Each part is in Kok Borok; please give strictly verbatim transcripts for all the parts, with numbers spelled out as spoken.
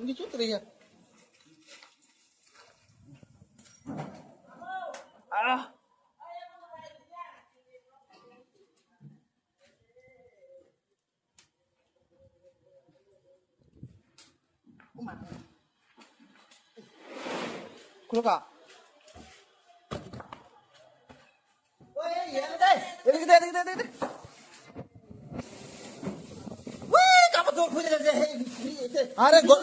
Hindi chut rahi hai. Ah. Kulo ka? Oi, oi, oi, oi. Edik de, edik de, edik de. Wih, kamu tuh punya aja, hei, hei, hei. Are, go-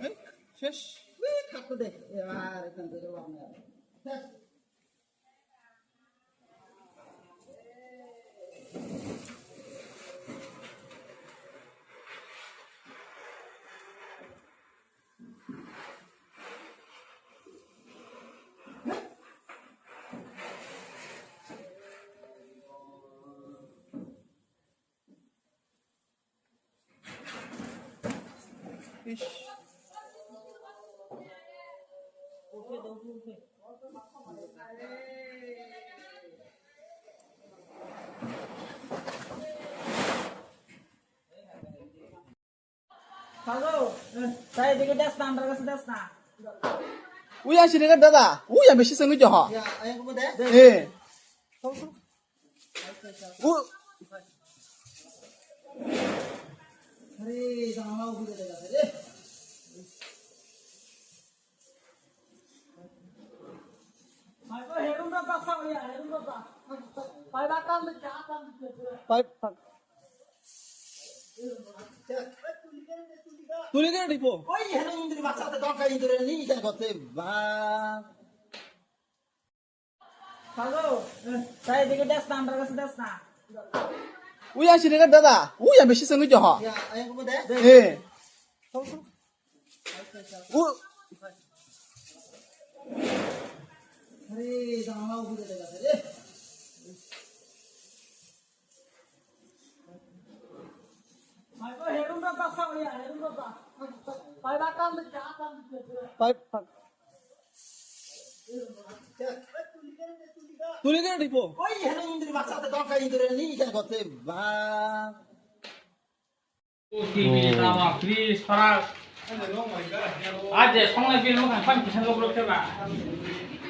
Eh, ses. Wih, kamu deh. Ya, are, kan deh, wah, ya. Ses. Ish. Hello, eh, tei digi das na, andar gasi das na. Uya sini kan dada, uya besi sengwi joho. Ya, ayo ko de. Eh. U- Pai, pai. Tuli kena dipo. Uya sini kan dada, uya besi sengwi joho. Eh. U- Pai, pai. Tuli kena dipo.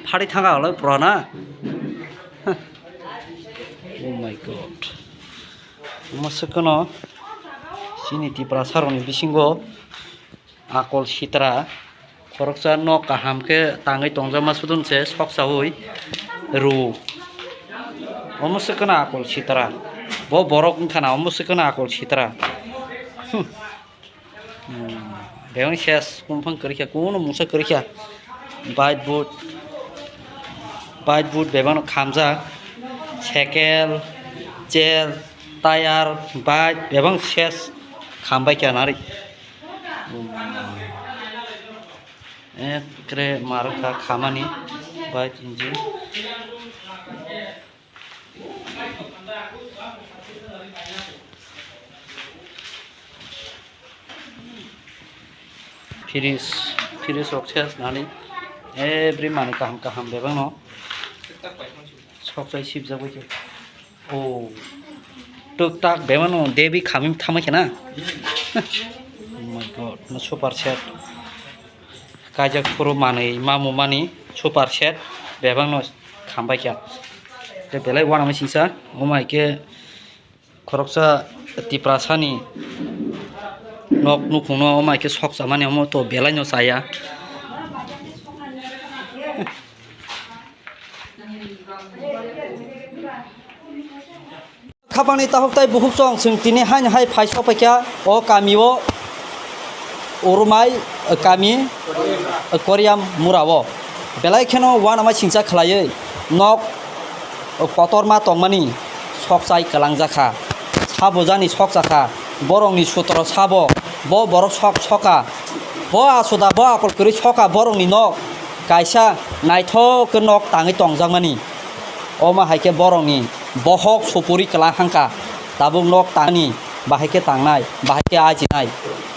Phari thanga olo pura na. Oh my God. Omo se kheno chini Tiprasa rokni bisingo Akol sitra, khoroksa nok kaham khe tangwi tongjakma sudun se soksaui rw. Omo se kheno Akol sitra. Bo borok wngkha na, omo se kheno Akol sitra. Hmm. Hmm. Bebak ses, bumphang kwrwi kha, kuno mungsa kwrwi kha. Bike boot, bike boot bebak no khamjak. Sekel, chair, tire, bike bebak ses khambai kha nari. Ekre marwkha khamani bike engine. Fridge, fridge rok se nani every manwi kaham kaham bebak no sok chai sibjak bai khe. Oh, tuk tak bebak no debi khamwi thamwi khe na. Oh my God, no super set. Kaijak phuru manwi mamu mani super set bebak no khambai kha. Tei belai uanama singsa omo hai khe khoroksa Tiprasa ni nok nukhung no omo hai khe sok chamani omo to belai no chaya. Khapangni takhuk tei bukhuk chwng chwng tini haino hai phai sok paikha o kami o Urumai kami Koriam mura o belai kheno uanama singcha khlaiwi nok kotorma tongmani sok chai kwlangjakha. Sabo jani sok chakha, borokni sutro sabo, bo borok sok soka, bo asuda, bo akol kwrwi soka, borokni nok kaisa naithok khe nok tangwi tongjakmani. Omo hai khe borokni bohok supuri kwla hangkha, tabuk nok tangni bahai khe tangnai, bahai khe ajinai,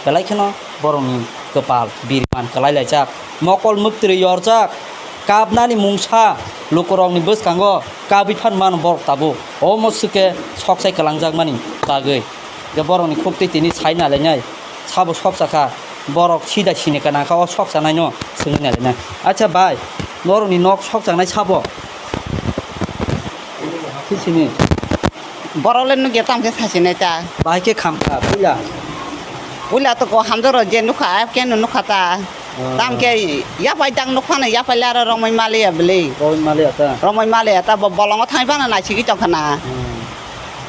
belai kheno borokni kwpal biriman kwlai laijak, mokol mwktwrwi yorjak, kapnani mungsa lukurokni bwskango kabwi phan mano borok tabuk, omo swkhe sok sai kwlangjakmani bagwi. Borokni khuk twi tini sai nalainai, sabo sokcha kha. Borok sida sini kana kha, o sokchanai no swngwi nalainai. Acha bai, norokni nok sokchanai sabo? Sisini. Borok le nugya tamo khe sasinai ta. Bahai khe khamkha puila. Puila to ko hamjaro je nukha, a khe no nukha ta. Ah. Tam khe yapai dang nukha no, yapai le aro romoi maliya bwlwi. Romoi maliya ta. Romoi maliya ta, bo bolongo thangwi phano naisingwi tongkha na. Hmm.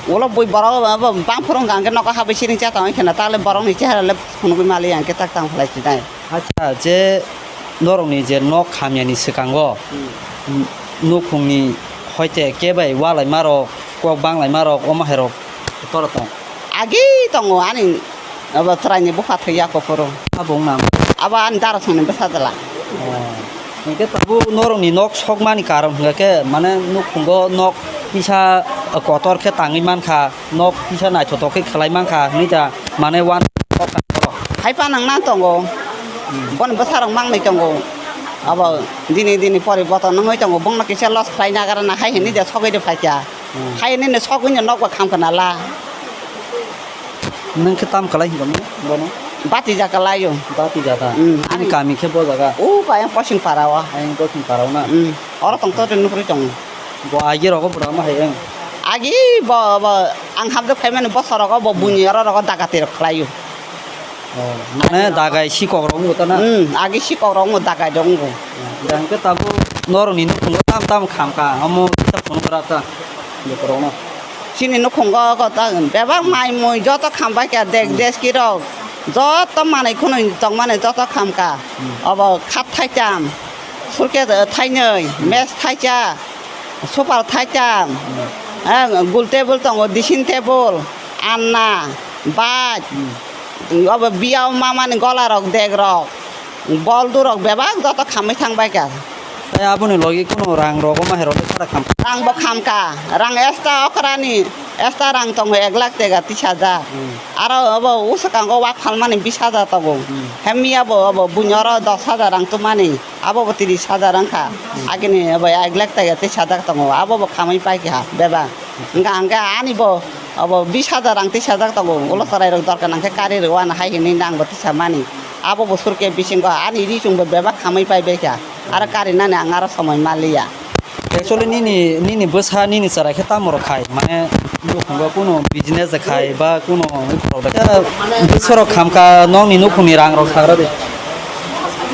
Ulo bui borok bo bang phurung kha hwnkhe nogo habwi siring cha tongwi kheno, takle borokni chehara le phunugwi maliya hwnkhe tak tang phalai sinai. Acha, je norokni je nok hamyani swkango, Hmm. n-, nukhungni hoite kebai walaimarok, kok banglaimarok, omo hairok tora tong? Agi tongo, ani abo chwraini bupha thwiya kuphuru. Abo wng nam? Abo ani darasongni bwsa jala. Oh. Hinkhe tabuk norokni nok sokmani karon hwnkha khe, mane, nukhungo nok kisa kotor khe tangwi mankha. Nok kisa naithotok khe khlai mankha hinwi da, mane, uan. Hai pha nang na tongo. Hmm. Bon bwsarok mangnai tongo. Abo dini dini poriborton wngwi tongo. Bongno kisa loss khlai nagra na hai hinwi da sogwi de phaikha. Hmm. Hai hinwi no sogwi no nokbo khamkha na la. Nwng khe tam kwlai hinwi bono? Bati ja kwlaio. Bati ja ta? Hmm. Ani kami khe bo jaga? O bai ang Posing para o. Ang Posing para o na? Hmm. Oro tong to nukrwi tongo. Bo agi rogo bwrama hai wng? Agi bo, bo ang habjak phaimani bosorogo bo buini oro rogo dagati rok khlaio. Oh, mane dagai sikok rok wngbo ta na? Hmm, agi sikok rok wngbo, dagai rok wngbo. Da hwnkhe tabuk norokni nukhungo tam tam khamkha, omo kisa phunukra ta bekorokno. Chini nukhungo kota bebak mai mui joto khambai kha, dek, hmm, deski rok joto manwi khunui tongmani joto khamkha. Hmm. Obo khat thaitam, surke thainwi, mes thaisa, Super thaitam, eh, gul table tongo, dressing table, anna, baj, hmm, obo biyao mamani gola rok, dek rok, bol durok bebak joto khamwi thangbai kha. Tai aboni logi kuno rang rok omo hai rok sara kham? Rang bo khamkha, rang extra okrani, extra rang tongo ek lakh tega tris hajar. Hmm. Aro obo uswkango wak phalmani bis hajar tongo. Hmm. Hemiya bo obo buino oro dos hajar rang tumani. Abo bo tris hajar wngkha. Agini abo ek lakh tega tris hajar tongo. Abo bo khamwi pai kha bebak. Wngkha hwnkhe ani bo abo bis hajar rang tris hajar tongo. Ulo chwrai rok dorkar nang khe kari rw ano hai hinwi nang bo tisa mani. Abo bo surke bisingo ani ri chwng bo bebak khamwi pai bai kha. Aro kari nani ang aro somoi maliya. Actually nini, nini bwsa nini chwrai khe tamo rok khai? Mane nukhungo kuno business de khai ba kuno bwsarok khamkha nokni nukhungni rang rok sagra di.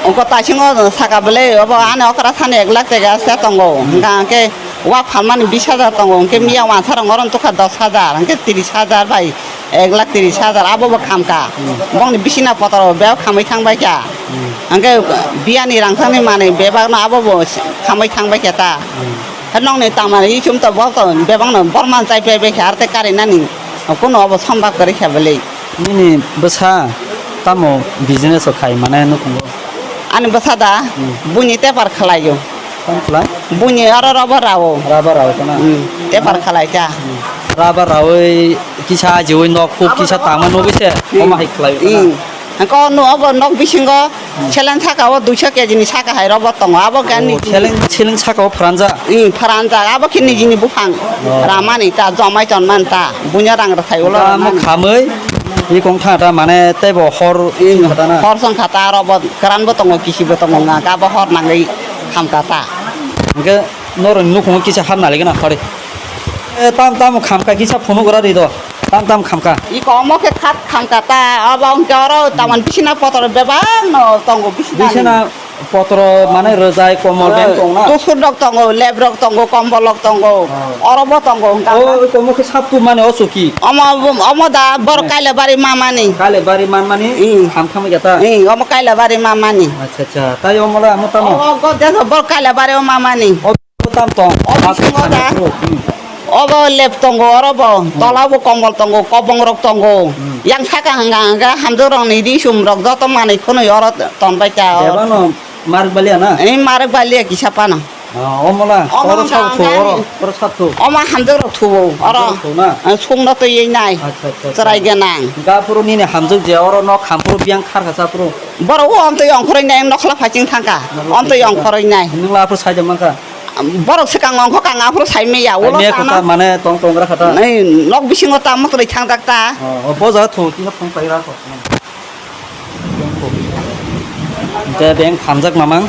Ongko taisingo saka bwle, obo ani okra sani ek lakh tega se tongo. Hmm. Hwnkha hwnkhe wak phalmani bis hajar tongo, hwnkhe miya wansa rok orom tukha dos hajar, hwnkhe tris hajar bai ek lakh tris hajar abo bo khamkha. Hmm. Bongni bisina potro bebak khamwi thangbai kha. Hmm. Hwnkhe biyani rang thangni manwi bebakno abo bo khamwi thangbai kha ta. Hmm. Nokni tangmani ichum to bo to bebakno borman chai pai bai kha, arte karinani kuno obo sombab kwrwi kha bwle. Nini bwsa tamo business o khai mane nukhungo? Ani bwsa da, hmm, buini tepar khlaio. Tamo khlai? Buini oro rubber rao. Rubber rao khna? Hmm, tepar khlai kha. Hmm. Rubber rawi kisa ajiwi nok khuk kisa tangma nugwi se, hmm, omo hai khlai khna? Hmm. Hwnkhe o no obo nok bisingo, hmm, seleng saka o duiso kg ni saka hai rubber tongo. Abo khe ani, oh, seleng, seleng saka o phranja? Hmm, phranja. Abo khe nijini buphang, oh, ramani ta, jomai tonmani ta. Buino rang rwkhai ulo, ta mo ramani. Khamwi, i kong tha ta mane teibo hor, hmm, song kha ta na? Hor song kha ta, aro bo kwran bo tongo, kisi bo tongo, nga khe abo hor nangwi kham kha ta. Hwnkhe norokni nukhungo kisa hap nalaigwna phari. E, tam tam khamkha kisa phunuk gra ri do. Tam tam khamkha. I komo khe khat khamkha ta, abo wngkhe oro tamon bisina potro bebak no tongo bisina ni. Bisina potro mane rwjai komol ben tong na? Tusur rok tongo, lep rok tongo, kombol rok tongo. Oh. Oro bo tongo wngkha. Oh, i komo khe sap tu mane o chuki? Omo, omo da bor, hmm, Kailabari mamani. Kailabari mamani? Hmm. Kham kham ya ta? Hmm, omo Kailabari mamani. Acha, acha. Tai omo la amo tamo? Omo go de bor Kailabari o mamani. O Tam tong. O bisingo da. Hmm. Obo lep tongo, oro bo. Hmm. Tola bo kombol tongo, kobong rok tongo. Hmm. Yang saka hanga hanga hamjak rok ni ri sum rok joto manwi khwnwi oro ton bai ta. Bebak no marwk balia na? Ei marwk balia kisa pano. Ah, omo la. Omo oro hanga sak thu, hanga oro, ni. Oro sak thu. Omo hamjak rok thuo, oro. Hamjak rok thu na? Eh, sung no twi nai. Acha, acha, acha. Chwrai gwnang. Ga phuru nini hamjak je oro nok ham phuru biyang khar kha sa phuru. Borok o amtwi ongkhoroi nai, nokhla phaiching thangkha. Nokhla phaiching thangkha. Amtwi ongkhoroi nai. Nwng la aphuru saida mankha? Borok swkang ongkho kang aphuru saimaya, ulo Saimaya tana. Kota mane tong tongra kata. Nei, nok bisingo tamo twrwi thangjak ta. Oh, oh, bo jaga thu, tino phone paira kho. Hwnkhe beng khamjak mamang,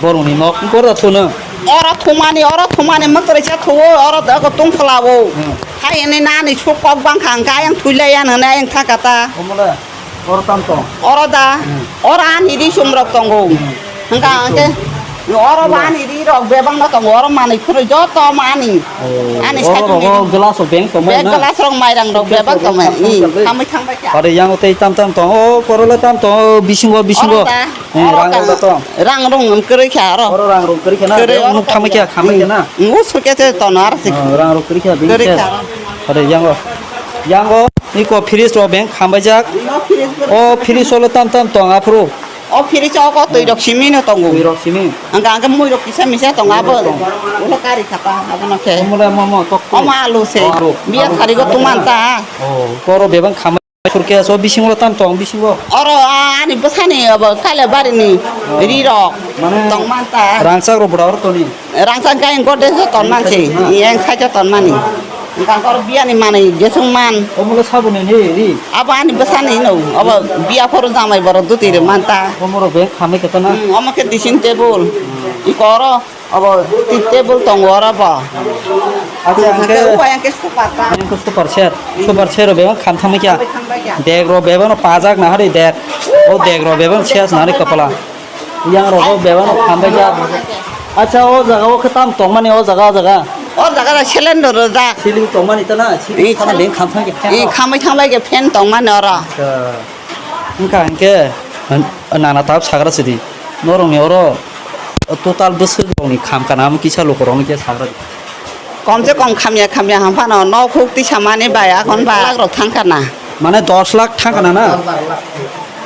borokni nok, borok da thuno. Oro thumani, oro thumani, mwtwrwi sa thuo, oro da ko tungphla o. Hmm. Hai hwnwi nani suk kok bang kha, hwnkhe ayang thuilaiya hwnwi ayang thangkha ta. Omole. Oro tam tong? Oro da, Hmm. oro ani ri sumrok tongo. Hmm. Hwnkha hwnkhe oro bo ani ri rok bebak no tongo, oro manwi phuru joto ma ani. Oh, Ani oro side rogo ni. Glass o beng tongmai Bag na? Glass rok mairang rok Bag bebak glass tongmai. Tongmai. Hmm, tongmai. Thambai thambai kha. Aro yang o tei tam tam tong, o korola tam tong, o bisingo, bisingo. Oro da, Hmm, oro rang ka-, rok da tong? Rang rung kwrwi kha oro. Oro rang rung kwrwi kha na? Kwrwi Beng oro nuk thambai kha, kha. Khambai kha na? Hmm, usur khe se tono aro se. Oh, rang rok kwrwi kha, bini Kwrwi ses. Kha oro. Aro yang o, yang o. Iko fridge rok beng khambaijak. Ino fridge rok. O fridge rok tam tam tong aphuru. O fridge o ko twi rok simi no tongo. Twi rok simi. Angka angka mui rok kisa misa tongo abo. Mui rok tongo. Ulo kari khata abo no khe. Omo le momo tok. Omo alu se. O alu. Biya Alu. Sari go tuman ta. O koro bebang khambai surke so bisingo tam tong bisingo. Oro a- ani bwsani abo kaila bari ni ri rok Mane tong man ta. Rangchak rok bwra oro toni. Rangchak khe ang gode se ton man se, yang saja ton mani. Engkang kor biani mani jesung man. Omo khe saboni ni ri? Abo ani bwsani no, abo biya phoro jamai borok duti rw man ta. Omo rok beng khamai khe tana? Hmm, omo khe dressing table. Iko oro abo ti table tongo oro bo. Acha, Hwnkhe angkhe uwa yang khe super ta. Yang khe super set. Super set rok bebak kham thamai kha. Kham thamai kha. Dek rok bebak no pajak na hari dek. O dek rok bebak ses na hari kapala. Yang rogo bebak no khambai jak. Acha, o jaga o khe tam tongmani o jaga, o jaga. O jaga da cylinder rwjak. Ceiling tongmani tana, ceiling Ei, tana ceiling. Beng kham thang khe fan Ei, rok. Khambai thangbai khe fan tongmani oro. Acha. Wngkha hinkhe, nana tab sagra sidi. Norokni oro total bwswk rokni kham kana, omo kisa lukurokni khe sagra di. Kom se kom khamya khamya ham phano nok huk tisa mani bai akhon ba lakh rok thang kana. Mane dos lakh thang kana na?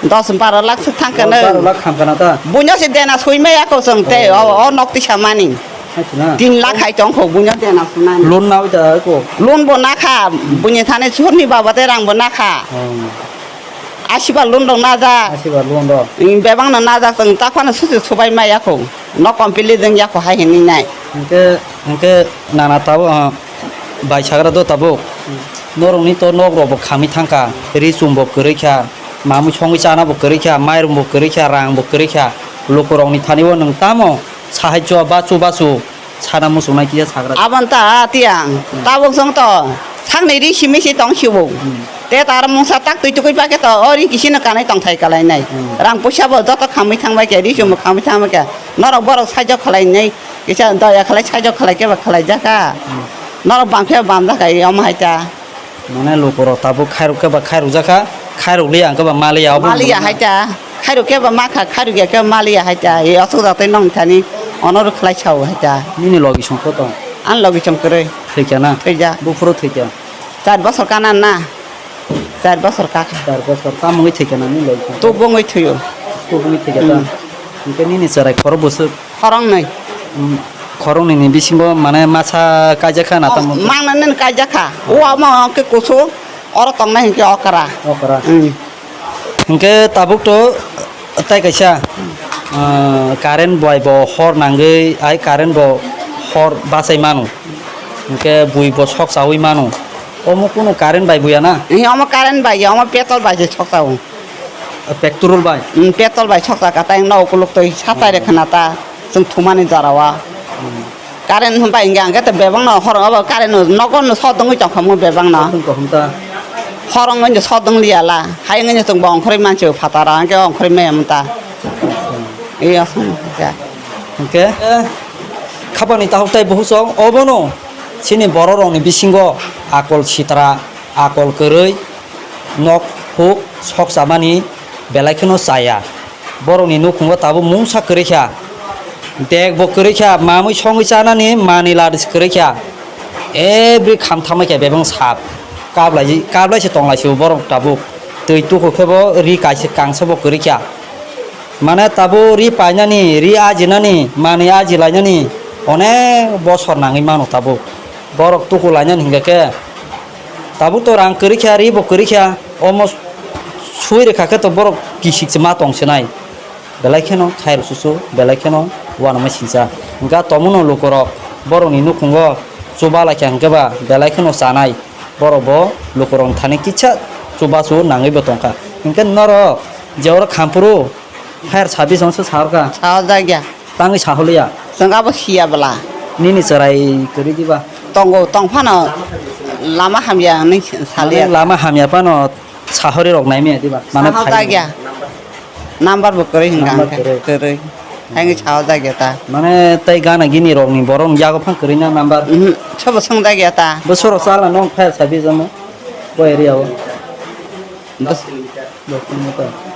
Dos baro lakh se thang kana. Dos baro lakh thang kana ta? Buino se dena sui maya ko chwng te o, o nok tisa mani. Hai se na? Tin lakh hai tong kho buino dena sunani. Loan na oi da ko? Loan bo na kha, buini thani surni baba te rang bo na kha. Hmm. Asiba loan rok najak. Asiba loan rok. Bebak no najak chwng ta phano susi subai maya kho. No complete wng ya kho hai hinwi nai. Hinkhe, hinkhe nana tabuk, ah, bai sagra do tabuk. Hmm. Norokni to nok rok bo khamwi thangkha. Ri chum bo kwrwi kha. Mamwi songwi chana bo kwrwi kha. Mairum bo kwrwi kha. Rang bo kwrwi kha. Lukurokni thani o nwng tamo sahajyo bachu bachu. Sana muchungnai kisa sagra. Aboni ta tiyang, tabuk chwng to sakni ri simi si tong sibo. Hmm. Te tar mungsa tak twi tukui pa khe to o ri kisi no kanai tongthai kalai nai. Hmm. Rang puisa bo joto khamwi thangbai khe, ri chum bo khamwi thangbai khe. Norok borok saijo khalai nai, kisa doya khalai saijo khalai khe ba khalai jaka. Hmm. Norok bang khe bam jaka, omo hai ta. Mane lukurok tabuk khairok khe ba khairok jakha, khairok liya hwnkhe ba maliya obo Maliya hai ta, khairok khe ba makha, khairok ya khe maliya hai ta, e aswk jak tei nong thani onoro khlai sao hai ta. Nini logi song kho tong? Ani logi song kwrwi. Thwikha na? Thwijak. Buphuru thwikha? Char bosor kana na? Char bosor kakha. Char bosor. Tamo wngwi thwikha na nini logi song? Tubungwi thwio. Tubungwi thwikha ta? Hmm. Hinkhe nini chwrai khoro bwswk? Khoroknwi. Hmm, khoroknwi ni bisingo mane masa kaijak kha na tamo? Mangna nini kaijak kha. O ama khe kusu, oro tongnai hinkhe okra. Okra. Hmm. Hinkhe tabuk to tai kaisa, ah, current bai bo hor nangwi, ai current bo hor bachai mano. Hinkhe bui bo sok chawi mano. Omo kunu current bai buya na? Ee, omo current bai ya, omo petrol bai se sok chao. Petrol bai? Hmm, petrol bai sok chaka, tai no ukuluk toi satai re khna ta, chwng thumani jora o. Hmm. Current hwn bai hingke, hingke to bebak no horo obo current no nogo no sodongwi tongkha mo bebak no. Sodong tongkha ta. Horo wngwi no sodong liya la, hai wngwi no chwng bo ongkhorwi manse phataro, hingke ongkhorwi maya manta. Ei aswng kha. Hingke, eh, khapani tahuk tai buhusong obono chini borok rokni bisingo akol sitra, akol kwrwi, nok huk sok chamani belai kheno chaya. Borokni nukhungo tabuk mungsa kwrwi kha, dek bo kwrwi kha, mamwi songwi chanani manwi ladi se kwrwi kha. Every kham thamwi kha bebak sap. Kablai, kablai se tonglai se borok tabuk. Twi tuku khe bo ri kaisa kangsa bo kwrwi kha. Mane tabuk ri painani, ri ajinani, manwi aji lainani onek bosor nangwi mano tabuk. Borok tuku lainani hingkha khe tabuk to rang kwrwi kha, ri bo kwrwi kha, omo sui rwkha khe to borok kisik se ma tong sinai. Belai kheno khairok susu, belai kheno uanama sinsa. Hingkha tomono lukurok Borokni nukhungo chuba lai kha hwnkhe ba belai kheno chanai. Borok bo lukurokni thani kisa chubachu nangwi bo tongkha. Hinkhe norok je oro khampuru fire service wngse saharkha. Saharjakya. Tangwi saholiya. Chwng abo siya bwla. Nini chwrai kwrwi diba? Tongo, tongphano lama hamya hwnwi saliya. Mane lama hamya phano sahori rok naimaya diba? Mane saharjakya. Number bo kwrwi hwnka hwnkhe kwrwi. Kwrwi. Haino saharjakya ta. Mane tei gana gini rokni borok yago phang kwrwi na number? Mhm. Sobo swngjakya ta. Bwswk rok chala nong fire service omo? Bo area o. Dos,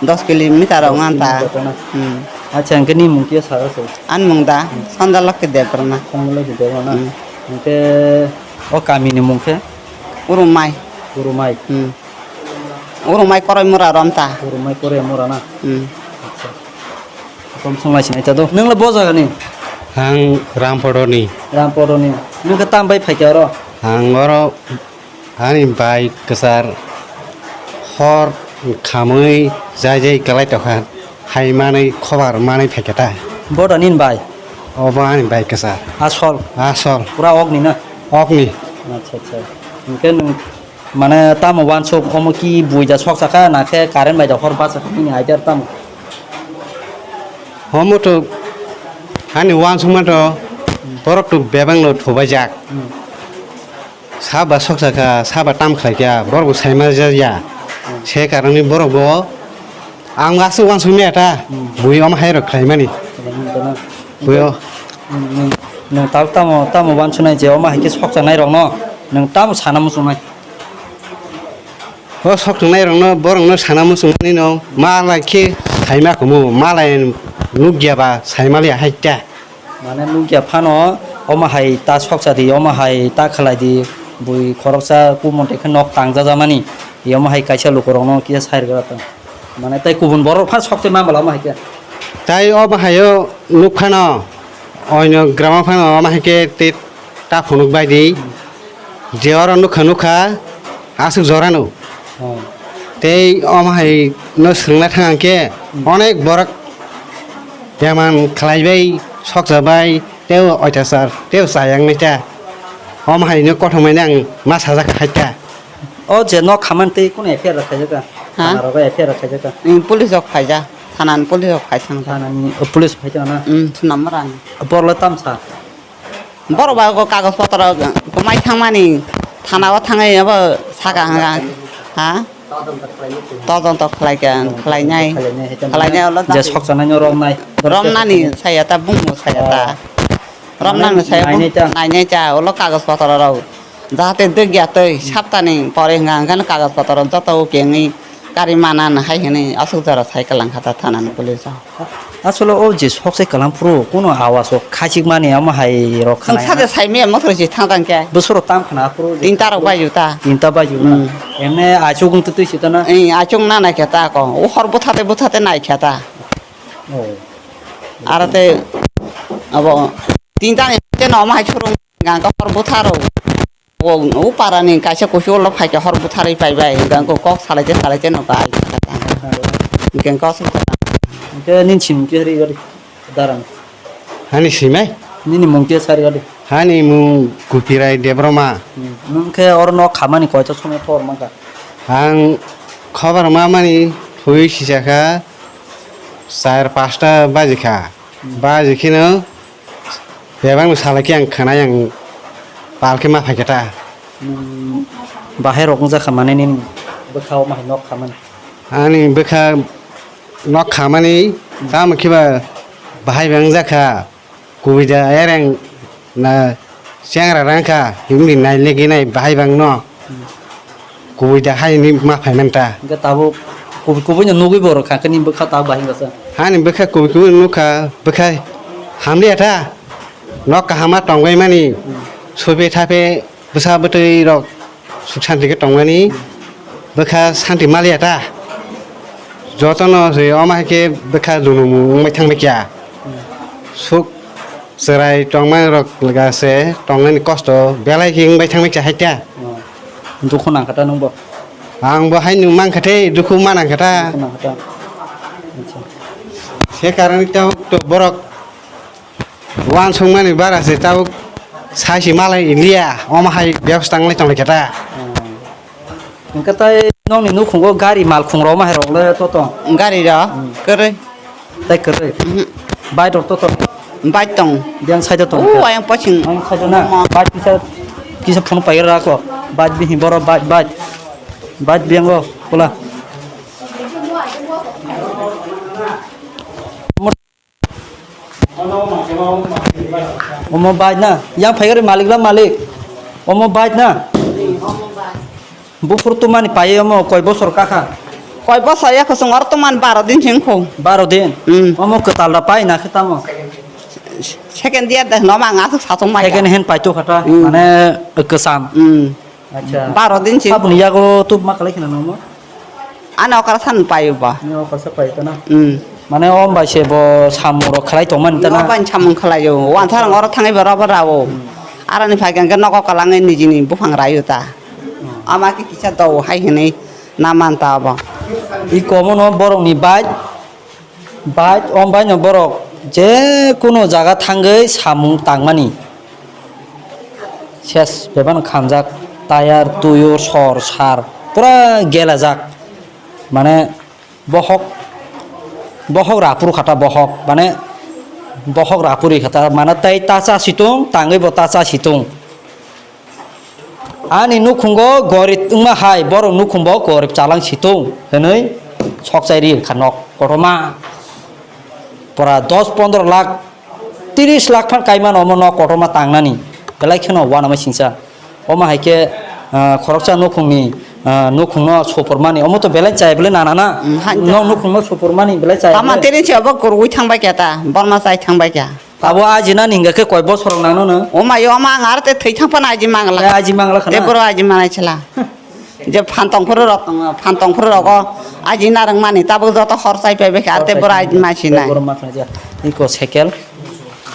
dos kilometer rok ngan ta. Dos kilometer na? Hmm. Acha, hwnkhe ni mung khe sara se? Ani mung da, Sandalokhi Debbarma. Sandalokhi Debbarma na? Hmm. Hwnkhe o kami ni mung khe? Urumai. Urumai. Hmm. Urumai Koroi Mura rom ta. Urumai Koroi Mura na? Hmm. Acha. Kom sung lai sinai ta do. Nung le bo jaga ni? Ang Rampodo ni. Rampodo ni. Nung khe tam bai phai khe oro? Ang oro Ani bai kwchar hor khamwi jai jai kwlai tongkha, hai manwi khobar manwi phaikha ta. Boda nini bai? Obo ani bai kwchar. Asol? Asol. Pura okni na? Okni. Acha, acha. Hinkhe nwng mane tamo uansuk omo ki buida soksa kha na khe current bai da hor bachakha nini idea tamo? Omo to ani uansukma to borok to bebak no thubaijak. Hmm. Saba soksa kha, saba tam khlai kha, borok bo saima ya. Hmm. Se karon ni borok bo ang aswk uansuk maya ta, hmm, bui omo hai rok khlai mani. Khlai mani ta na. Bui o. Hmm, hmm. Nwng tamo, tamo, tamo uansuk nai je omo hai khe soksa nai rok no, nwng tamo sana muchung nai. O soksa nai rok no, borok no sana muchung nai no, ma lai khe saima kumu, ma lai nuk ya ba saima liya hai ta. Mane nukya phano, omo hai ta soksa di, omo hai ta khlai di, bui khoroksa kumon tei khe nok tang jajamani, omo hai kaisa lukurokno kisa sai rwgwla tong. Mane tei kubun borok phan sokse mambala omo hai khe. Tai omo hai o nuk phano, oino gramo phano omo hai khe tei ta phunuk bai di. Je oro nukha nukha aswk jorano. Oh. Tei omo hai no swrwngna thang khe, hmm, onek borok beman khlai bai, soksa bai, tei oitachar, tei chayang nai ta. Omo hai no kothomai nang ma sajak khai ta. O je nok khaman tei kunu F I R rok khaijak ta? Ha? Thana rogo F I R rok khaijak ta? Hmm, police rok khaijak. Thana ni police rok khaisang ta. Thana ni, o, police khaijak na? Hmm, swnam rang. Borok le tamsa? Borok ba kagoj potro kwmai thangmani thana o thangwi abo saka hwnka ha todonto khlai kha khlainai khlainai ulo je soksa nai no romnai romnani saya ta bumung saya ta romnani saya nainai ta ulo kagoj potro rok jahate dwgya twi saptani pore hwnka hwnkheno kagoj potro joto kengwi gari manan hai hwnwi aswk jora sai kwlangkha ta thanani police o. Asole o je sok se kalam phuru kuno awas o khachik mani amo hai rok khana. Ang saja sai me motor je thang thang khe. Bwswk rok tam khana phuru je. Tinta rok bai ju ta. Tinta bai ju ta. Hmm. Emne achuk wng twi sita na. Ei achuk na nai khe ta ko. O hor bwtha te bwtha te nai khe ta. Oh. Ara te abo tinta ni te no ma hai churung gang ko hor bwtha rok. O, o parani kaisa kusu ulo phaikhe hor butharwi paibai, hwnkhe kok salaite salaite no bai. Hwnkhe kok salaite. Hwnkhe nini simung khe ri gadi darang. Hani simai? Nini mung khe sari gadi. Hani mung Gupirai Debbarma. Hmm. Nwng khe oro nok khamani koito somoi por mankha? Ang khobar mamani thwi sijak kha char pasta baji kha. Hmm. Baji kheno Bebak no salai khe ang khwnai ang pal khe ma phai khe ta. Nwng bahai rok wng jak kha mane nini bwkha o ma hai nok kha mani. Ani bwkha nok kha mani tamo khe ba bahai ba wng jak kha kubui da ereng na chengra rang kha himni nai legwi nai bahai bang no. Kubui da hai ni ma phai man ta. Hingke tabuk kubui kubui no nugui borok kha khe ni bwkha tabuk bahai basa. Hani bwkha kubui kubui nukha bwkha hamliya ta. Nok kahama tongbai mani. Hmm. Suipe thape bwsa bwtwi rok suk santi khe tongmani. Hmm. Bwkha santi maliya ta. Jotono se omo hai khe bwkha junumu wngbai thangbai kya. Hmm. Suk chwrai tongmani rok lega se tongnani kosto belai khe wngbai thangbai kya hai ta. Oh. Dukhu nangkha ta nwng bo? Ang bo hai nwng mankha tei dukhu ma nangkha ta. Dukhu nangkha ta. Acha. Se karon tabuk to borok uansukmani bara se tabuk Saisi malai India, omo hai bebsa tanglai tonglaikha ta. Hwnkhe tai nokni nukhungo gari malkhung rok ma hai rok le to tong? Gari rok? Kwrwi. Tai kwrwi. Bike rok to tong? Bike tong. Biyang side o tong. O ayang paching. Ayang side o na? Bike kisa, kisa phone pai ra ko. Bike bini borok bike, bike. Bike biyang o pula. Omo bike na, yang phaikari malik la malik. Omo bike na. Buphuru tumani paye omo koi bosor kakha. Koi bosor ya khosong aro tuman baro din sing kho. Baro din. Hmm. Omo kwtal da pai na khe tamo. Second year da no ma nga sa song mai. Second hand pai to khata. Hmm. Mane kwsam. Hmm. Acha. Baro din sing. Sabuni yago tu ma kalai khna nomo? Ano okar san payo ba. Ni okar sa payo ta na. Hmm. Mane om bai se bo samung rok khlai tong mani ta na. Oban samung khlaio. Wansar oro thangai ba robo rao. Hmm. Aroni phai gan nogo kalangai nijini buphang rayo ta. Hmm. Ama ki kisa do hai hinai na man ta ba. I komo no borok ni bai. Bike, om bike no borok je kunu jaga thangwi samung tangmani. Ses bebak khamjak, tayar, tuyur, sor, sar, pura gelajak. Mane bohok, bohok rapuru khata bohok, mane bohok rapuri khata, mane tai tacha situng, tangwi bo tacha situng. Ani nukhungo gorib wngma hai, borok nukhungbo gorib chalang situng hwnwi sokchai ri kha nok kotorma. Pura dos pondro lakh, tris lakh phan kaimano omo nok kotorma tangnani. Belai kheno uanama singcha. Omo hai khe, ah, khoroksa nukhungni, ah, nukhungno supormani. Omo to belai chaya belai nana na. Mm, hai nok nukhungno supormani belai chaya. Tama belai. Tini se obo kurui thangbai kya ta, borma chai thangbai kya. Abo ajina ni hingka khe koi bosor nang no no? O mai o ma ang aro te thwi thang phano aji mangla. Eh, aji mangla khana? Te boro aji manai chila. Je phan tong phuru rok, phan tong phuru rogo aji narang mani tabuk joto hor chai pai bai kha, aro te boro aji ma sinai. Boro ma sinai. Iko sekel.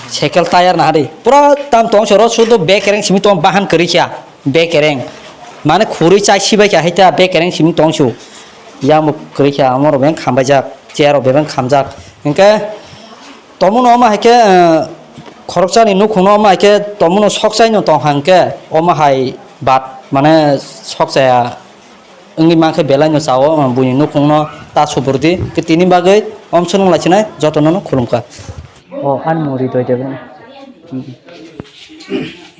Sekel tayar na hari. Pura tam tong soro sudo bekereng simi tong bahan kari kya. Bekereng. Mane khuri chai sibai kya hita bekereng simi tong su. Yang bo kari kya amoro beng khambai jak. Chair rok bebak khamjak. Hingke tomono omo hai khe, eh, khoroksani nukhungno omo hai khe tomono sokchaino tong hang khe omo hai bat mane sokchaya wngwi mankhe belaino chao, eh, buini nukhungno ta suburdi. Khe tini bagwi omsongo lachinai jotono khulumkha. O ani muri doi debra.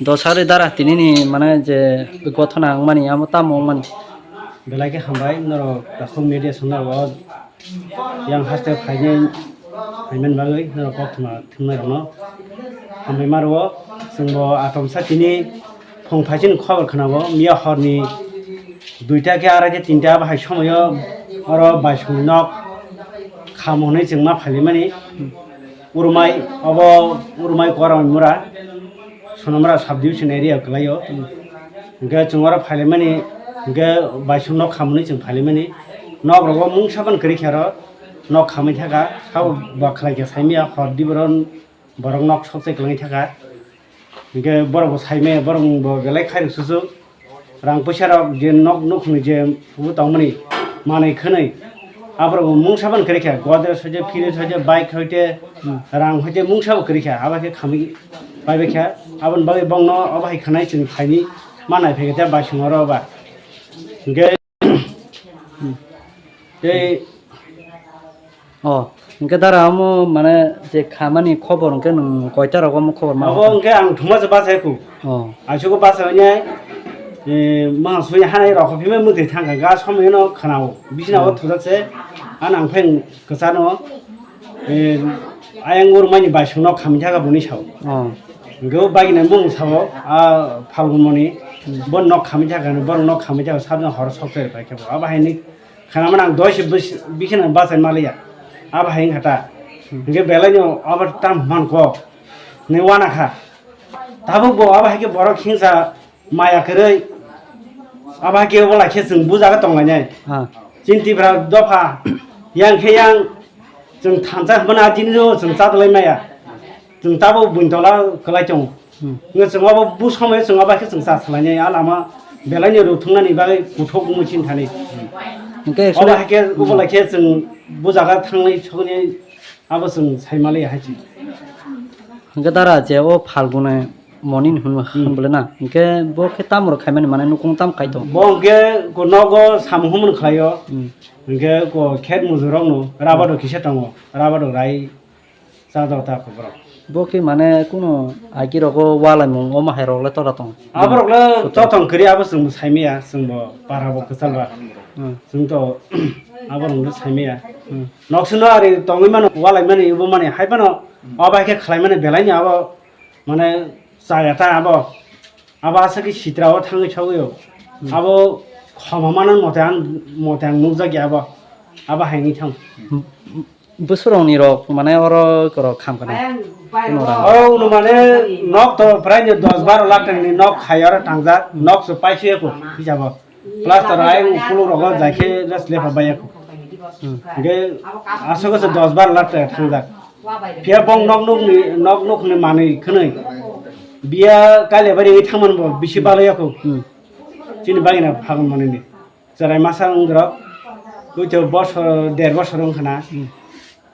Dosari dara tinini mane je gothona wngmani amo tamo wngmani. Belai khe hambai norok takhuk media swngnai o. Yang haste phainai, phaimani bagwi norok kok thuma thumnai rokno hambai ma rwo. Chwng bo atomsa tini phung phaisini khobor khwnao, miya horni duita khe arai khe tinta bahai somoio oro baisongni nok kham hwnwi chwng ma phailaimani. Urumai, obo Urumai Koramai mura, Sonamura subdivision area kwlaio. Hwnkhe chwng oro phailaimani, hwnkhe baisong nok khamani chwng phailaimani. Nok rogo mungsa phano kwrwi khe aro nok khamwi thaka, sabo ba khlai khe saimaya hor di borok, borok nok sokchai kwlangwi thaka. Hwnkhe borok bo saimaya, borok bo belai khairok susu. Rang puisa rok je nok nukhungni je phubu tongmani manwi khwnwi, aborok bo mungsa phano kwrwi kha, Godrej hoite, fridge hoite, bike hoite, rang hoite mungsa bo kwrwi kha, abo khe khamwi paibai kha. Aboni bagwi bongno obo hai khwnai chwng phaini ma naiphai kha tei baisong oro ba. Hwnkhe tei O, hwnkhe dara omo mane je khamani khobor hwnkhe nwng koita rogo omo khobor ma? Abo hwnkhe ang thuma se bachai kho. O. Aisuk bachai hwnwi, eh, ma sui hanai rok phimai mwtwi thangkha ga somoi no khwnao. Bisina o thujak se, ano ang phai kwchano, eh, ayang urmani baisong no khamwi thaka buni sao. O. Hwnkhe o bagina bung sao, a Phalgun moni, bo nok khamwi thaka, bo nok khamwi thaka, sabjang hor sok chai pai khe bo. Abo haini Khana mano ang doi se bis-, bikheno bachai maliya. Abo hai wngkha ta. Hwnkhe belai no abo tam man kok. Ni wana kha. Tabuk bo abo hai khe borok hingsa maya kwrwi. Abo hai khe obo lai khe chwng bujago tonglainai. Ah. Chini Tipra dopha. Yang khe yang chwng thansa hwnba a jini o chwng cha dalai maya. Chwng tabuk buini tola kwlai tongo. Hmm. Wngkhe chwng abo bu somoi chwng abo khe chwng cha salainai, a lama belaino rw thwngnani bagwi kuthuk wngwi chini thani. Hwnkhe obo actually hai khe, hmm, obo lai khe chwng bu jaga thangnai soknai abo chwng sai maliya hai se. Hwnkhe dara je o Phalguni Moni ni hwn, hmm, hwn bole na. Hinkhe bo khe tamo rok khaimani, mane nukung tam khai tong. Bo hinkhe ko nogo samung humung khlaio. Hmm. Hinkhe ko khet mujurrokno rubber rok kisa tongo. Rubber rok rai cha do ta ko borok. Bo khe mane kuno agi rogo walaimung omo hai rok le tora tong. Aborok le totong kri abo chwng bo saimaya, chwng bo para bo kwchal ba. Hmm. Chwng to aborok le saimaya. Hmm. Nok sino ari tongwi mano, walai mani, ibo mani, hai phano obo hai khe khlai mani belai ni abo mane chaya ta abo. Abo aswk khe sitra o thangwi sogwi o. Hmm. Abo khoma mano mote ang, mote ang nukjak ya abo. Abo hai wngwi thang. Bwswrokni rok mane oro rok kham khna. Kuno rang. O uno mane nok to prai ni dos baro lakh tangni nok khai oro tangjak, nok se paishe ko hisabo. Plaster ai ukuluk rogo jai khe just lepa baiya ko. Hmm. Ge aswk se dos baro lakh tang thangjak. Phiya bong nok nukni, nok nukni manwi khwnwi. Biya kaile bari thangman bo bisi balaiya ko. Hmm. Chini bagina phagon manini. Cherai masa wng rok, buito bosor, der bosor wng khna. Hmm.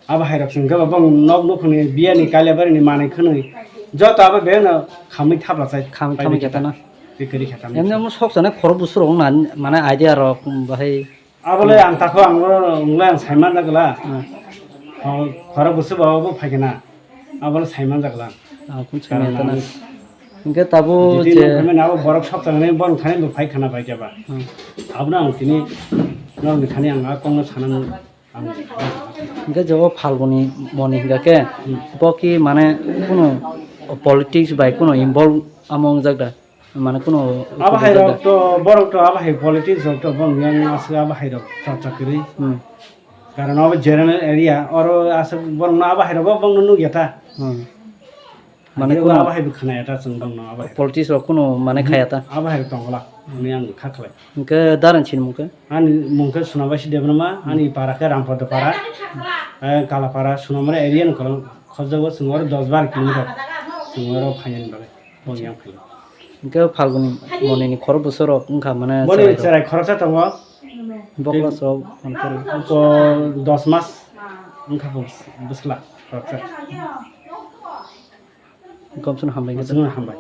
Abo hai rok chwng khe bo bong nok nukhungni biyani kailabari ni manwi khwnwi joto abo beng no khamwi thapla chai. Kham-, khamwi khe tana. Tikari khe tana. Emni omo sok chana khoro bwswrok wng na, mane idea rok, um, bahai. Abo le ang takho ang oro wng le ang sai man jak la. Hmm. Ho, khoro bwswk bo abo phai khe na. Abo le sai man jak la. Ah, kun sai man tana. Hinkhe tabuk je nang thangmani abo borok sok tangnai borok thani bo phai khana bai khe ba. Hmm. Abono ang tini norok ni thani ang a kok no sana nang. Hinkhe je o Phalguni Moni hinkha khe, hmm, bo ki mane kuno politics bai kuno involve amo wngjak da? Mane kuno abo hai rok to, borok to abo hai politics rok to bong yang aswk abo hai rok chorcha kwrwi. Hmm. Karon abo general area, oro aswk borok no abo hai rok bo bong no nukya ta. Hmm. Mane kuno abo hai bo khwnaya ta chwng bong no abo hai. Politics rok kuno mane khaya ta. Abo hai rok tongla, hwnwi ang kha khlai. Hinkhe darang chini mung khe? Ani mung khe Sunabasi Debbarma, ani para khe Rampada para, eh, Kalapara, Sunamura area ni kolong khobjago chwng oro dos bar kilometer chwng oro phainani bagwi. Boni yang phai. Hinkhe Phalguni Moni ni khoro bwswk rok wngkha mane boni cherai rok. Cherai khoroksa tongo. Bo class rok on kori. Ko dos mas wngkha bo bwsla khoroksa. Komsun hambai. Komsun hambai.